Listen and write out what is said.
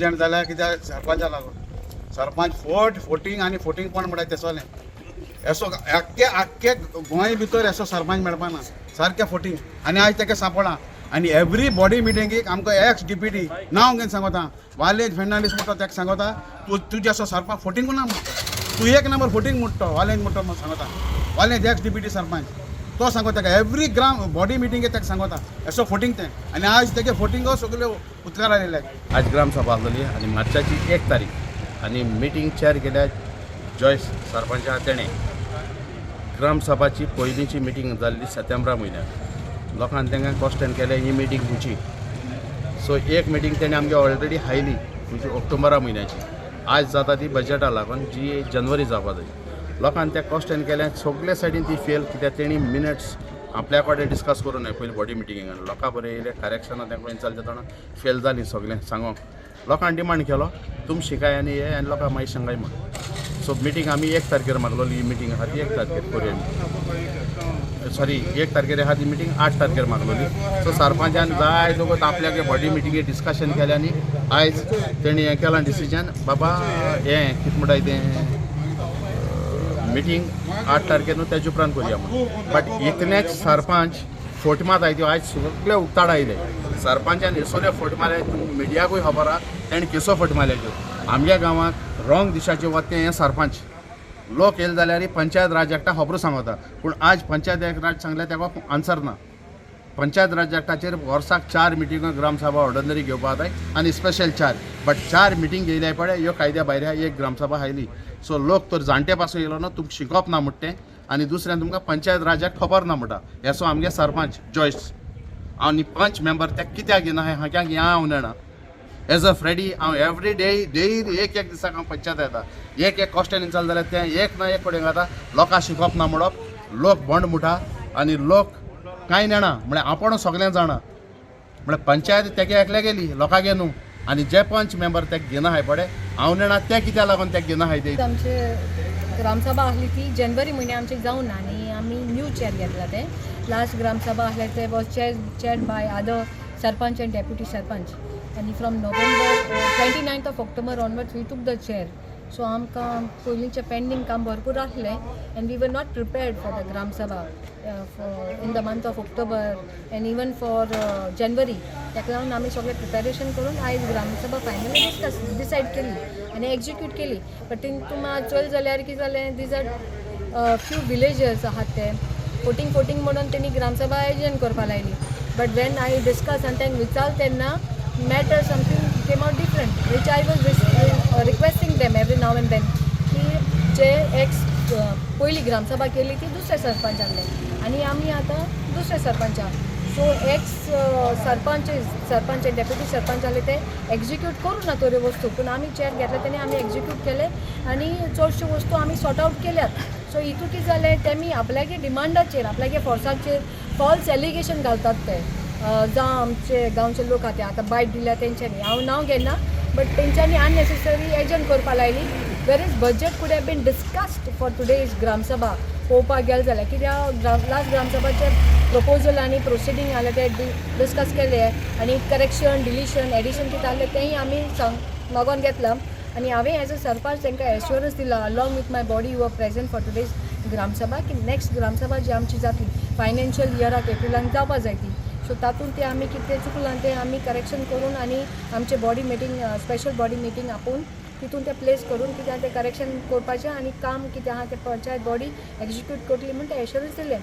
Agent जाल्यार कित्याक सरपंचा लागून. सरपंच फोट फोटींग आनी फोटींगपण म्हणटा तेसोलें. असो आख्खे आख्खे गोंय भितर असो सरपंच मेळपाना, सारकें फोटींग. आनी आयज तेका सांपडा. आनी एवरी बॉडी मिटिंगेक आमकां एक्स डिप्युटी, नांव घेवन सांगता, वालेज फेर्नांडीस म्हणटा, तेका सांगता, तूं तुजे असो सरपंच फोटींग ना म्हणटा, तूं एक नंबर फोटींग म्हणटा. वालेज म्हणटा म्हणून सांगता, वालेज एक्स डिप्युटी सरपंच तो सांगता तेका. एवरी ग्राम बॉडी मिटिंगेक तेका सांगता असो फोटींग तें. आनी आयज तेगे फोटींग सगल्यो उदकार आयलेले. आज ग्रामसभा आसलेली आनी मार्चाची 1 तारीख आनी मिटींग चेअर केल्या जॉयस सरपंच आहा तेणें. ग्रामसभाची पयलींची मिटींग जाल्ली सप्टेंबरा म्हयन्याक. लोकांनी तांकां क्वेश्चन केलें, ही मिटींग खंयची? सो एक मिटींग तेणें आमगे ऑलरेडी हायली, म्हणजे ऑक्टोबरा म्हयन्याची. आज जाता ती बजेटा लागून जी जनवरी जावपा जाय. लोकांनी त्या क्वेश्चन केलें, सगळे सायडीन ती फेल, कित्याक तेणी मिनट्स आपल्या कडेन डिस्कस करूं नये पयलीं बॉडी मिटिंगेक. लोकां बरें येयले, करेक्शनां तांकां चलता तेन्ना फेल जाली. सगळें सांगोंक लोकांनी डिमांड केलो, तुमी शिकाय आनी हे आनी लोकांक मागीर सांगाय म्हण. सो मिटींग आमी 1 तारखेर मागलोली. ही मिटींग आहा ती 1 तारखेर करुया आमी, सॉरी, 1 तारखेर आहा ती मिटींग, 8 तारखेर मागलोली. सो सरपंचान जाय दोगोत आपल्याक बॉडी मिटिंगे डिस्कशन केलें आनी आयज तेणी हें केलां डिसिजन, बाबा हें कितें म्हणटाय तें, मिटींग 8 तारखेर न्हू, तेजे उपरांत करुया म्हणून. बट इतलेच सरपंच फोट मात त्यो आयज सगळे उक्ताड आयले. सरपंचान हेसोले फोट मारले, मिडियाकूय खबर आहा तेणें केसो फोट मारले त्यो. आमच्या गांवांत रॉंग दिशाचेर वता तें हें सरपंच. लोक येयले जाल्यार पंचायत राज एक्टा खबरो सांगता, पूण आज पंचायत राज सांगल्यार तेका आन्सर ना. पंचायत राज एक्टाचेर वर्साक चार मिटिंगो ग्रामसभा ऑर्डिनरी घेवपा जाय आनी स्पेशल चार. बट चार मिटींग घेयल्या पळय, ह्यो कायद्या भायर एक ग्रामसभा आयली. सो लोक तर जाणटे पासून येयलो ना, तुमकां शिकोवप ना म्हणटा तें आनी दुसऱ्यान तुमकां पंचायत राजाक खबर ना म्हणटा. हेसो आमगे सरपंच जॉयस आनी पंच मेंबर ते कित्याक घेयना हें कित्याक हें हांव नेणा. एज अ फ्रेडी हांव एवरी डे डेली एक एक दिसाक हांव पंचायत येता. एक एक क्वेश्चन चल जाल्यार तें एक ना एक कडेन घाता. लोकांक शिकोवप ना म्हणप, लोक बंड मुठा आनी लोक कांय नेणा म्हळ्यार आपूण सगळें जाणा. म्हळ्यार पंचायत तेगे एकल्या गेली, लोकांगे न्हू. आनी जे पंच मेंबर ते घेयना हाय पळय, हांव नेणा ते कित्याक लागून ते घेयना हाय ते. आमचे ग्रामसभा आसली ती जनवरी म्हयन्या आमची जावन आनी आमी न्यू चेअर घेतला. ते लास्ट ग्रामसभा आसले ते was chair by other sarpanch and deputy sarpanch आनी from November 29th of October onwards we took the chair. So आमकां पयलींचें पेंडींग काम भरपूर आसलें and we were not prepared for the Gram Sabha for in the month of October and even for January. ताका लागून आमी सगळें preparation करून आयज ग्रामसभा फायनली डिस्कस डिसायड केली आनी एक्जिक्यूट केली. बट तितून चोयलें जाल्यार कितें जालें, these are few villagers आहात, ते फोटींग फोटींग म्हणून तेणी ग्रामसभा आयोजन करपा लायली. बट when I discuss आनी तांकां विचारलें तेन्ना matter something came out different, which I was requesting them every now and then की जे एक्स पयली ग्रामसभा केली ती दुसऱ्या सरपंचान आनी आमी आतां दुसऱ्या सरपंचान. सो एक्स सरपंच, सरपंच, डेप्युटी सरपंच आसले, ते एक्जिक्यूट करूं ना थोड्यो वस्तू, पूण आमी चेअर घेतले तेणी आमी एक्जिक्यूट केले आनी चडश्यो वस्तू आमी सॉर्ट आवट केल्यात. सो हितू कितें जालें, तेमी आपल्यागे डिमांडाचेर, आपल्यागे फोर्साचेर फॉल्स एलिगेशन घालतात ते. जावं आमचे गांवचे लोक आहा ते आतां बायट दिल्या तेंच्यांनी, हांव नांव घेना, बट तेंच्यांनी अननेसेसरी एजंट करपा लायली, whereas budget could have been discussed for today's Gram Sabha. पळोवपाक गेले जाल्यार कित्याक लास्ट ग्रामसभाचे प्रपोजल आनी प्रोसिडींग आसले ते डिस्कस केले आनी करेक्शन, डिलिशन, एडिशन कितें आसलें तेंय आमी सांग मागोन घेतलां. आनी हांवें एज अ सरपंच तांकां एश्योरन्स दिला along with my body who are present for today's Gram Sabha की नेक्स्ट ग्रामसभा जी आमची जातली फायनान्शियल इयराक एप्रिलान जावपा जाय ती, सो तातूंत तें आमी कितें चुकलां तें आमी करेक्शन करून आनी आमचे body meeting, special body meeting आपोवन तितून तें प्लेस करून कितें आहा तें करेक्शन करपाचें आनी काम कितें आहा तें पंचायत बॉडी एक्जिक्यूट करतली म्हूण तें एश्योरन्स दिलें.